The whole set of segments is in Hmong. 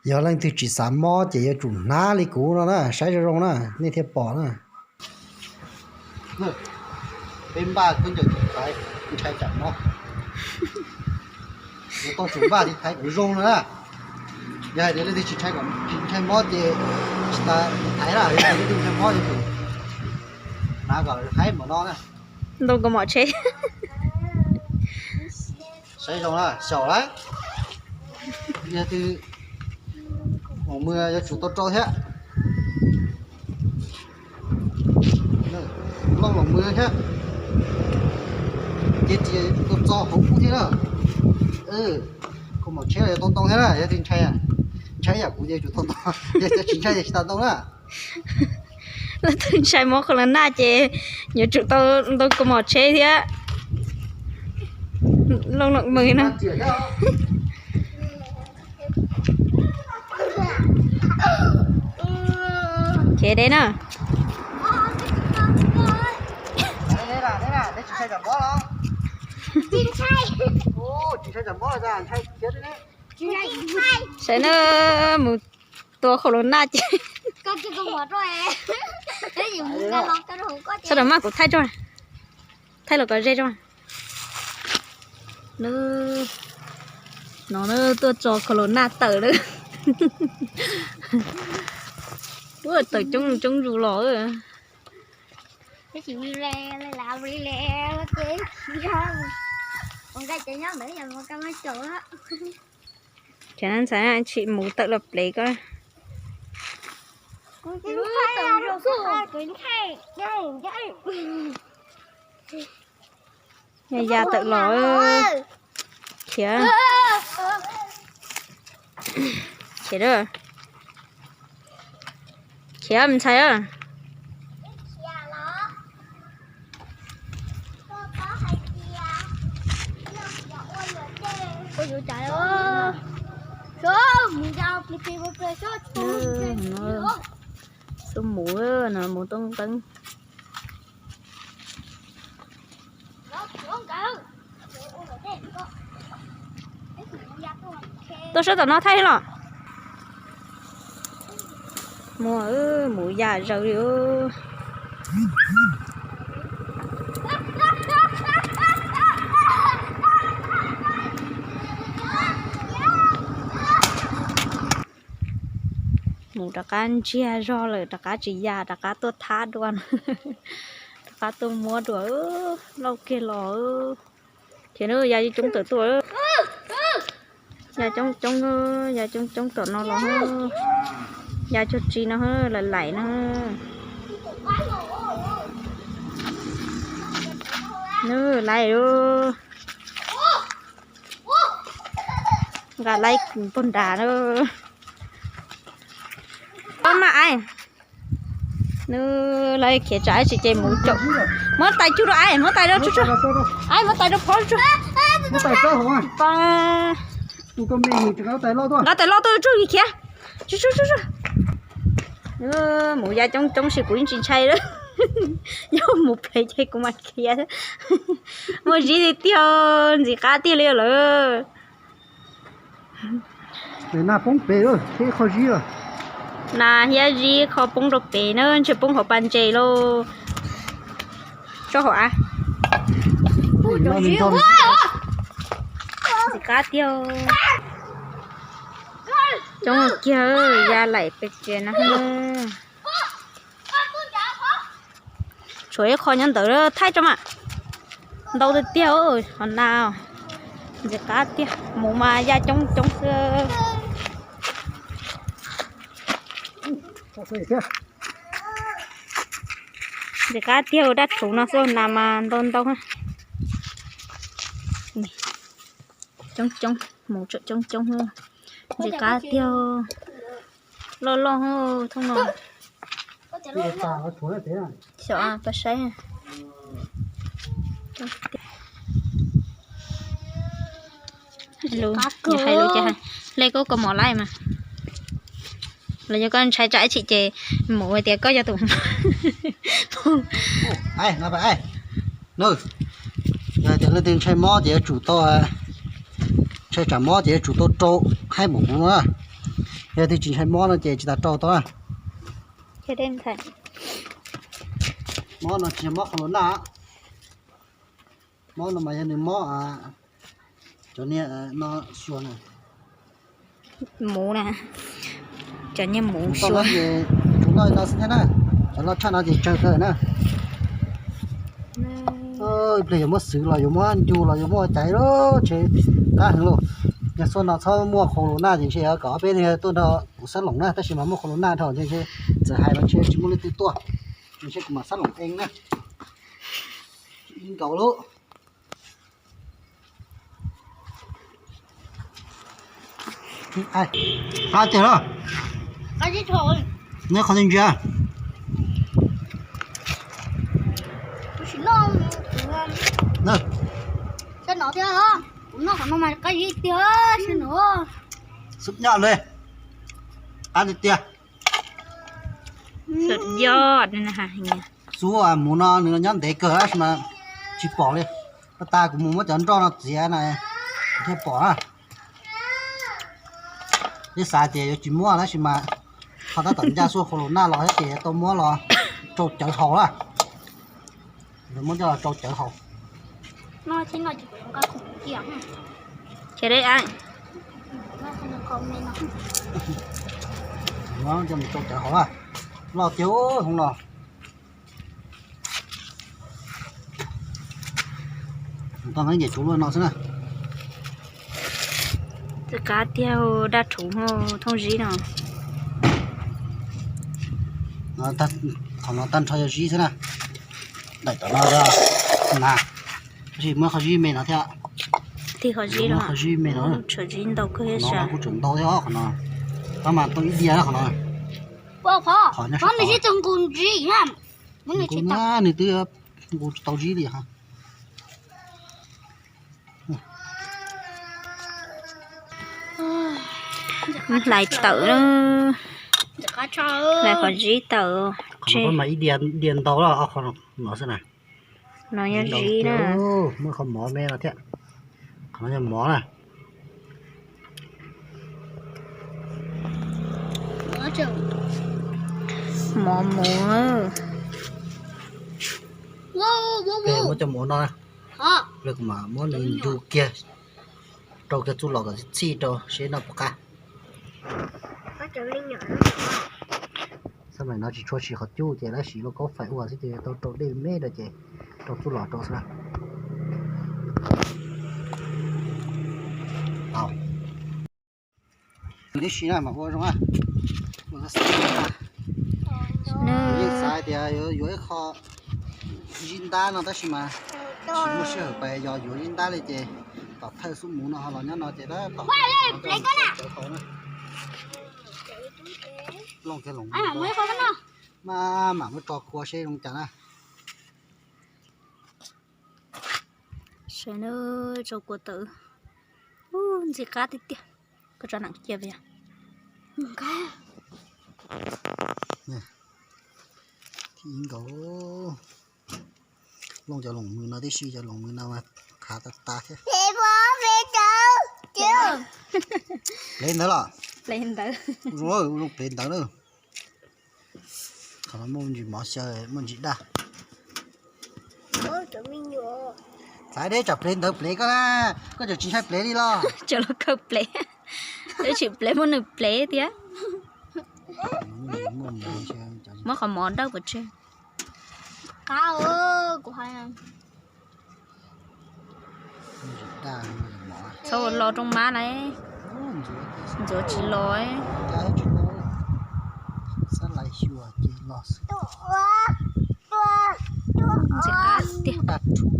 Yog leej twg tsis xav mob ces yuav tsum hnav li kuv no na, saib zoo zoo na, nej thiaj pom na. Peb npaj khaub ncaws tus thaiv ntshai tsam mob. Yuav tau tsum npaj tus thaiv kom zoo no na. Yog hais tias leej twg tsis ntshai mob ces tsis tas thaiv na, yog leej twg ntshai mob yuav tsum hnav kom haib npaum no na. Ntoo kaus mom tsheb. Saib zoo na, xyaum lawm. Yog twg los mus yuav tsum tau rau thiab. Looj los mus thiab. Ces tsis tau txo hauv kub thiab na. Kaus mom tsheb yuav tau ntoo thiab na, yog twg ntshai, ntshai yam kuv ces tsum tau ntoo, yog tsis ntshai ces tsis tas ntoo na. Leej twg ntshai mob qhov los naj ces yuav tsum tau ntoo kaus mom tsheb thiab. Looj los mus no. Chev deb na. Saib na, mus tua qhov los naj ces sawv daws maj kuv thaij tso, thaij los kom ze tso. No tuaj tso qhov los naj tawm na. Ua tawm coob coob zus los. Ces ntxhais tsis mus tawm los plev ko. Ya ya tawm los. Khiav. Khiav, khiav ntxhais. Xub mus no, mus toob teeb. Tuaj sab tom no thaij los. Mus, mus ya zaws li. Mus rov qab ntsiag zog lawm, rov qab tsis ya, rov qab tuaj thab dua, rov qab tuaj muab dua, lauj kiag los. Ces ya coob coob tawm tuaj, ya coob coob, ya coob coob tom no los, ya cog tsi no, laim laim no. Nws laim, nqa laib pog nrad na. Maj maj ai. Nws lawv khiav tsam ib tsis ces mus caum. Muab tais cug rau ai, muab tais rau tsuj tsuj. Ai, muab tais rau phov tsuj. Nqa tais loj tuaj tsuj, khiav. Tsuj tsuj tsuj tsuj. Mus ya coob coob si kuv yeej tsis ntshai lawm. Yog mus pem ces kuv mam khiav. Muaj zib li tiag, ntxim qab tiag li lawm. Nas poob pem, qhov zib, nas thiab zib qhov poob rau pem na, ntshe poob hauv pas ntses lauj. Tso hauv av. Ntxim qab tiag. Coob kiag, ya laim pes tsev na. Tshuav ib qho nyob ntawd thaij tso mas. Ntau tiag tiag, hov nas ntxim qab tiag, mus mas ya coob coob xwb. Ntxim qab tiag, dab tsuv no xwb nas mas ntau ntau. Coob coob, mus tseem coob coob. Ntxim qab tiag, loj loj thooj no. Xyov, koj saib. Hais lus ces, hle koj kaus mom laib mas. Los yog koj ntshai tsam ib chim ces mus hais tias koj yog tus. Yog tias leej twg ntshai mob ces yuav tsum tau, ntshai tsam mob ces yuav tsum tau rau haib npaum kuv no na. Yog tias tsis ntshai mob no ces tsis tas rau tau na. Mob no tsis yog mob qhov lus naj. Mob no mas yog nws mob cov niag no xyuas na. Muv na, cov niag muv xyuas. Tsuas noj li no xwb thiab na. Cov loj tshaj no ces tsawg kawg na. Ib pliag yuav muab xwv los yuav muab ncu los yuav muab ua cas lub tsev qab heev lauj. Yog xuaj no txhob muaj qhua lus naj ces ntshe kom ob peb niag tuaj nrog kuv xab loom na, tab sis mas muaj qhua lus naj dhau ntshe txawm hais los ntshe tsis muaj leej twg tuaj. Ntshe kuv mam xab loom eng na. Ib nkaus lub. Qab tiag los? Neb qhov ntsia. Xub nyob li. Qab tiag tiag. Xub muv no nws nyob ntev kawg tab sis mas tsis pom li. Pab tas kuv mus muab cov nroj no txiav na, thiaj pom na. Peb xav tias yuav tsis muab tab sis mas ho tab tom ncaj xuaj qhua lus naj los thiab ces tau muab los rau cawv haus na. Muab coj los rau cawv haus. Coj mus rau cawv haus na. Loj tiag hoob no. Tau nqeeb ces tsuv luaj no xwb na. Txawm qab tiag, daj rhuv thooj zib no. Qhov no tag nrho yog zib xwb na. Daim tom no na, tab sis muaj qhov zib me no thiab. Tig qhov zib, qhov zib me no, tshuav zib ntau kawg thiab, kuj tshuav ntau thiab qhov no. Qhov mas tau ib diav qhov no. Qhov nws twb nqus tsis tau zib li. Hlais tawm, hlais qhov zib tawm. Qhov no mas ib diav ntau lawm, qhov no xwb na. No yog zib na. Muaj qhov mov me no thiab. Qhov no yog mov na. Mov muv. Muab cov mov no, kuv mam muab nws ncu kiag, rau kiag txuj lom kom txhij rau seb noj puas qab. Xab maim no tsis tshua siv qhov cub ces lawv siv lauj kaub fais ua xwb ces tau rau dej me rau ces rau txuj lom rau xwb. Tib si na mas ua zoo na. Yeej xav tias yuav ib qho zib ntab no tab sis mas tsis muaj sij hawm pais yos yuav zib ntab li ces tom thawj xub muv no ho los nyob no ces tab tom cawv haus na. Looj kiag loos mas mam muab tso kua seb zoo cas na. Sawv daws, tso kua tawm. Ntxim qab tiag tiag. Koj tso neeb cia pes. Ib nkaus. Looj cov loos mws no tib si, cov loos mws no mas qhav tas tas thiab. Plev ntawd los? Plev ntawd. Zoo, plev ntawd na. Qhov no muaj ntsis mov xyaw, muaj ntsis daj. Txav deb tsam plev ntawd plev koj na, koj tseem tsis ntshai plev li los? Tseem los kawg plev, tseem plev muab nws plev thiab. Muab qhov mov dawb pov tseg. Qab, kuv hais. Txhob ua lo rooj mab na, ntxuav tsis los. Xab lais xyuas ces los xwb. Ntxim qab tiag.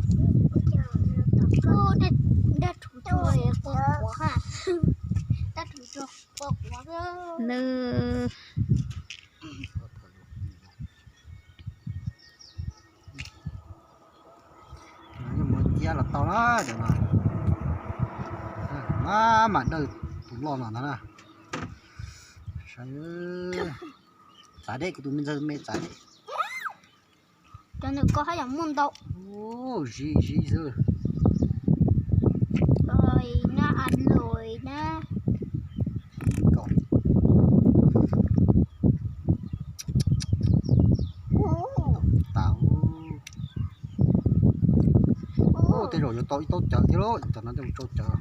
Nws Yog mov ciab los tau na, cov no. Maj mam dawj tus loj no ntag na. Saib, txav deb, kuv tus me ntxawg me txav deb. Cov ntawm ko haj yam muaj ntau. Zib zib xwb. Loj na, loj na. Zib nkaus. Zaum yuav tau ib taub cawv thiab lauj, cov no coj mus tsau cawv.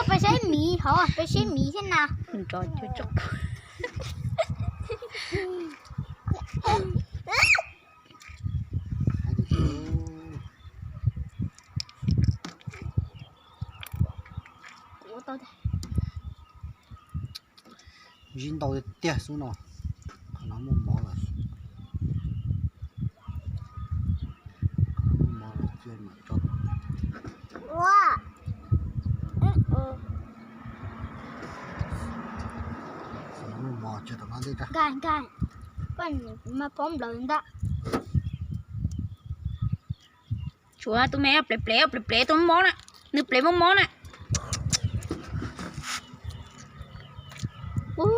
Peb saib miv hov, peb saib miv thiab na. Nrov cuag tsob qau. Zib ntau tiag xwb no. Qhov no muaj mov lawm. Qhov no muaj mov lawm, cia mam tso. Qhov no muaj mov, cia tom no ntej tso. Nkag, nkag. Koj mas pov nplawm ntag. Tshuav tus me plev plev plev plev tus mob na, nws plev mob mob na. Ub,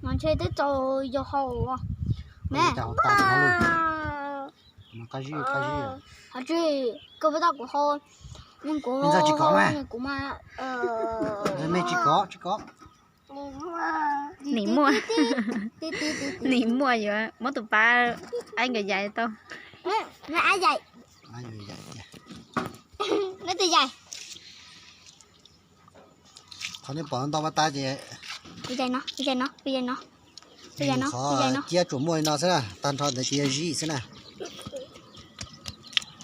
mas ntshe twb txaus yog haus me. Qab zib, qab zib. Hov tsis, koj puas tau kuv haus, kuv, kuv mas, me tsis kov, tsis kov. Nim muaj, nim muaj yuav muab tus pab aib nkawd yais tau. Qhov nej pom ntau pas tas ces, kuv yais no, kuv yais no, kuv yais no, kuv yais no, kuv yais no, ciab tsuas muaj li no xwb na, tag nrho ntawd ces yog zib xwb na.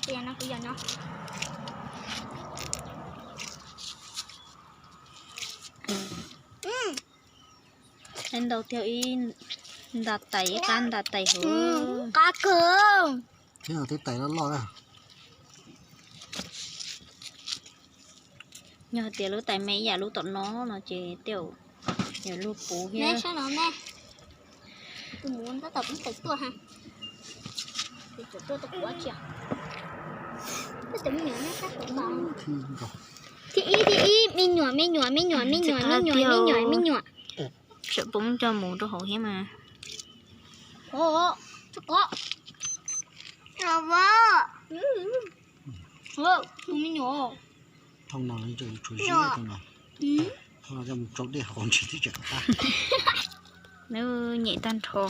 Kuv yais no, kuv yais no. Ntau tiag, ib nta tais, ib qab nta tais hauv. Qab kawg. Thiab twb tais loj loj na. Yog tias lub tais me ib yam lub tom no no ces tej zaum yuav luag puv thiab. Tus muv tab tom pib tawm tuaj ha. Tus tuaj tuaj kuv tsi. Tus me nyuam no sab kuv nkaus. Thib ib, thib ib, me nyuam, me nyuam, me nyuam, me nyuam, me nyuam, me nyuam, me nyuam. Tseem puv coj mus rau hauv thiab mas. Tus me nyuam. Thooj no tshuav zib no. Thooj no coj mus tsau dej haus ntshe twb tseem qab. Nws nyem tag nrho.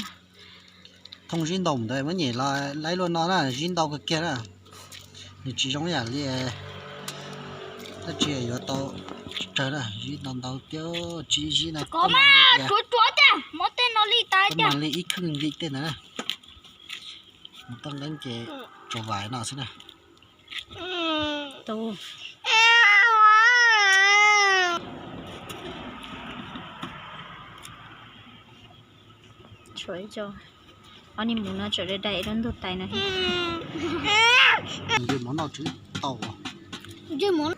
Thooj zib ntau ntawd muab nyem los laib luaj no na, zib ntau kawg kiag na. Nws tsis zoo yam li dab tsi yuav tau tsawg na, zib ntau ntau tiag, tsis zib no. Koj mam li ib khwj nti tej ntawd na. Mus toj nqeeb ces tsuas vam no xwb na. Tshuav ib co, ob niag muv no tseem dai dai rau ntug tais no. Ntsej muag noj tsis tau. Ntsej muag,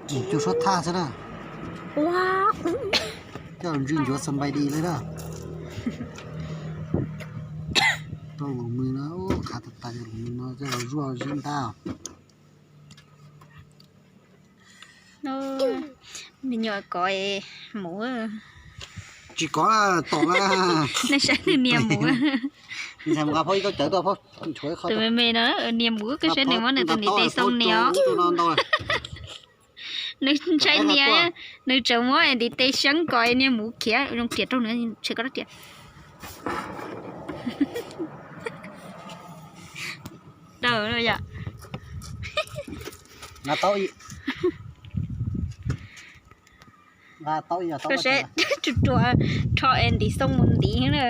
ntsej muag suab thaj xwb na. Coj los ntswj ncuav xas npais dis li na. Rau lus mws no, qhav tas tas lus mws no coj los zuaj zib ntab. Me nyuam kov muv. Tsis kov tom na. Nej saib nws niag muv. Ntxhais mus nqa phauj ib tau cawv tuaj phauj. Tus me me no niag muv, koj saib nws muab nws tus ntiv tes xoo niag os. Nws ntshai niag, nws tseem muab ntiv tes seeb kom niag muv khiav zoo riam rau nws, ntshe koj rab riam. Daw yom. Koj saib, tsuas ruam rho es ntiv xoo mus ntiv na.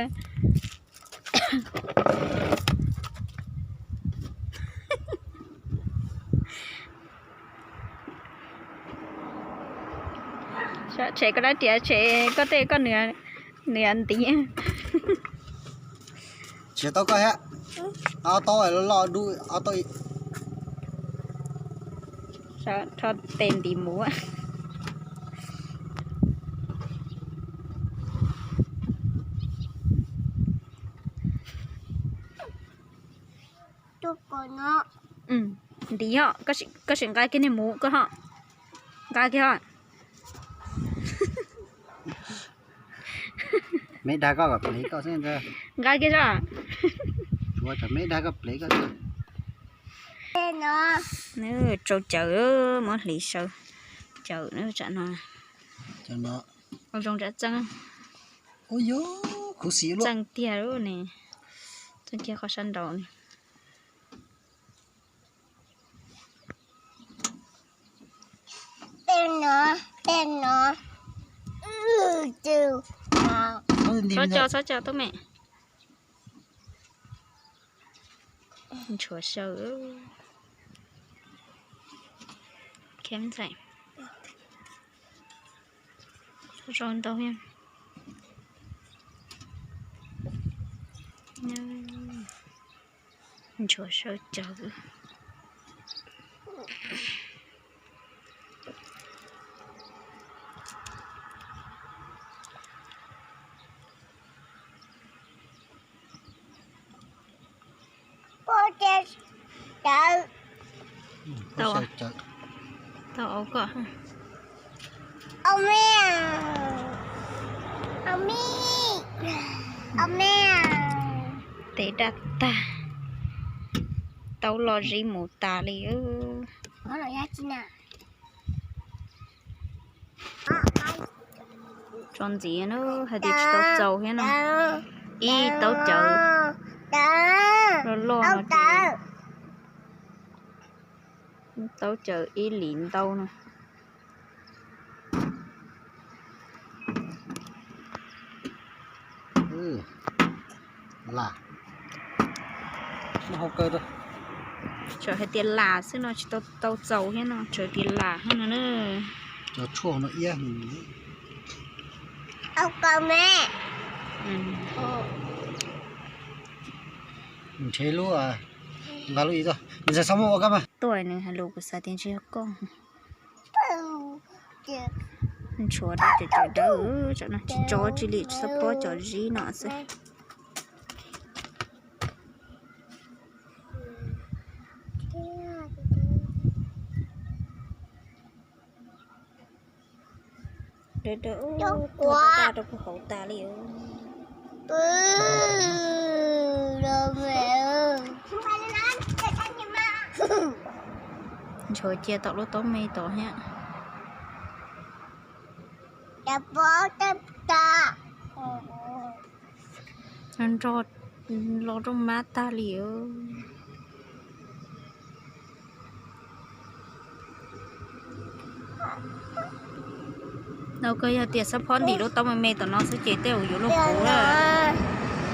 Tshem koj rab riam, tshem koj tej koj nws, nws ntiv. Tsis tau koj thiab. Ob taub loj dub ob taub. Rho tes ntiv muv. Ntiv ho, koj sim nqa kiag niag muv koj ho. Nqa kiag ho. Me dag koj kom plev koj xwb. Nqa kiag ho. Tshuav tsam me dag koj plev koj. Tsau cawv, muab hliv saw cawv tsam no. Zoo txeeb. Txeeb tiag lub ne. Txog cia qhov sab nraud ne. Peb no, peb no. Txhob co, txhob co tub me. Ntshuav saw. Khev ntxhais. Zoo ntau thiab. Ntshuav saw cawv. Tau, tau ua koj. Au me, au me, au me. Tes daj tag, taub los zib mus tas li. Tso ntxiv na, hais tias tsis tau txaus thiab no. Ib taub cawv loj loj no ces taub cawv ib lim ntau no. Las, muab hau kaw rau. Txawm hais tias las xwb no tsis tau tau txaus thiab no, txawm tias las thiab no na. Cov tshuaj no iab. Nrhiav lub, nqa lub ib txoj, nws xav muab ua kab mas. Tuaj nws hais lus kuv xav tias ntshe yog koj. Ntshuav dawb cov cawv dawb, cov no tsis tso tsis li, txhob phob cov zib no xwb. Dawb dawb, ua daj rau puag hauv tas li. Ntshuav cia tom lub taub me tod thiab. Nrog los rooj mab tag li. No koj yog tias xab phob ntim lub taub me me tom no xwb ces tej zaum yuav luag puv na.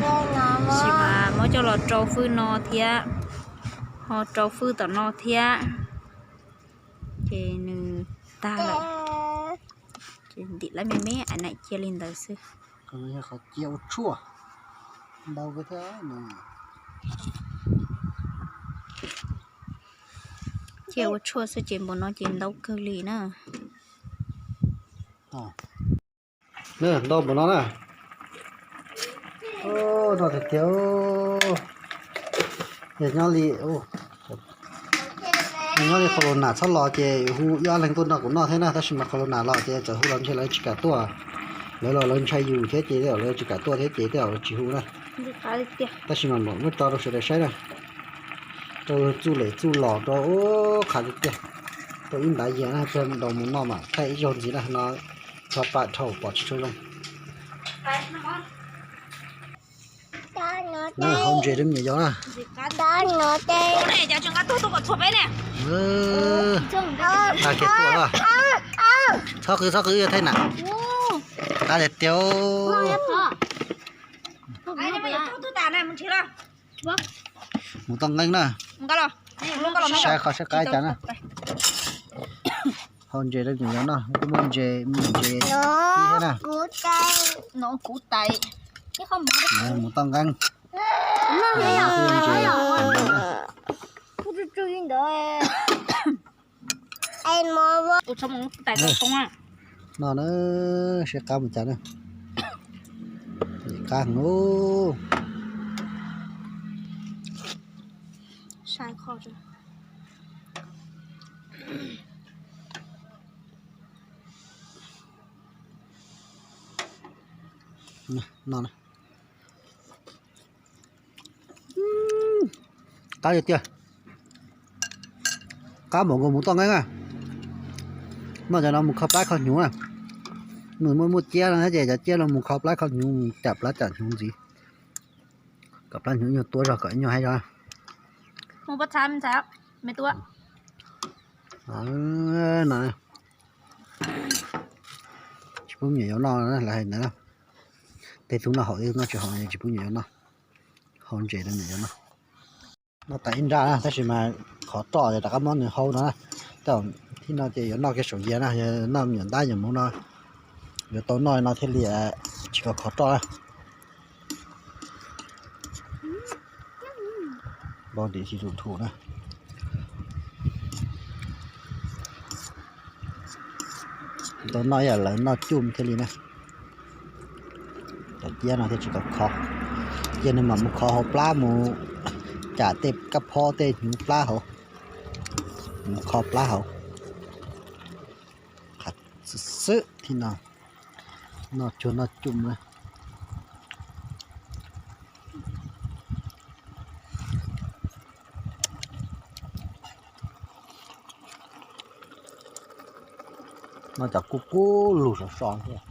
Tab sis mas muab coj los rau fwj no thiab, ho rau fwj tom no thiab, ces nws tag lawm. Ces ntim lawv me me ais naim cia li ntawd xwb. Qhov cia ua tshuaj ntau kawg thiab. Cia ua tshuaj xwb ces npaum no ces ntau kawg li na. Ntau npaum no na. No tiag tiag. Yog nyob li, nyob li qhov lus nam txhob los ces hu ib ob leeg tuaj nrog kuv noj thiab na, tab sis mas qhov lus nam los ces txawm hu los ntshe lawv tsis kam tuaj. Lawv los lawv ntshai yus thiab ces tej zaum lawv tsis kam tuaj thiab ces tej zaum lawv tsis hu na. Tab sis mas muab tso rau sawv daws saib na. Rau txuj lem txuj los rau ub qhav tiag tiag. Rau ib ntav yias na, rau mus noj mas thaij ib zaug ntxiv na no. Tso pam dhau pom tsis tshua zoo. Hau ntses rau me nyuam yaus na. Tag kiag tuaj. Txhob qw txhob qw thaij na. Qab tiag tiag. Mus toj nqeeb na. Saib qhov saib qab cas na. Hau ntses rau me nyuam yaus noj, kuj muaj ntses, me nyuam ntses ib thiab na. Mus toj nqeeb. No na, saib qab mus cas na. Qab heev lauj. No na. Qab tiag tiag. Qab npaum nkaus mus toj nqeeb na. Noj cov no mus kho plab kho hnyuv na. Nws muaj muaj ciab no thiab ces cov ciab no mus kho plab kho hnyuv, mus cam plab cam hnyuv ntxiv. Kom plab hnyuv nyuag tuab zog kom ib nyuag haib zog. No, tsis pub me nyuam yaus noj, lawv hais ntawd. Tej tug noj haum, tej tug noj tsis haum, tsis pub me nyuam yaus noj. Hau ntses rau me nyuam yaus noj. Noj tas ib nrab na, tab sis mas qhov roj rov qab muab nws hau no. Tej zaum thib no ces yuav noj kiag saum yias na, yog noj me nyuam ntab me nyuam hmuv no, yuav tau noj no thiaj li tsis khov khov roj na. Npau tim tsis tus thum na. Tau noj yam lawv noj cum thiaj li na. Cov ciab no thiaj tsis tau kho. Cia nws mam mus kho hauv plab mus, cam tej kab phob tej hnyuv plab hauv, mus kho plab hauv. Qhav xwb xwb thib no, noj tsuag noj cum na. Noj cov kub kub lug sov so thiab.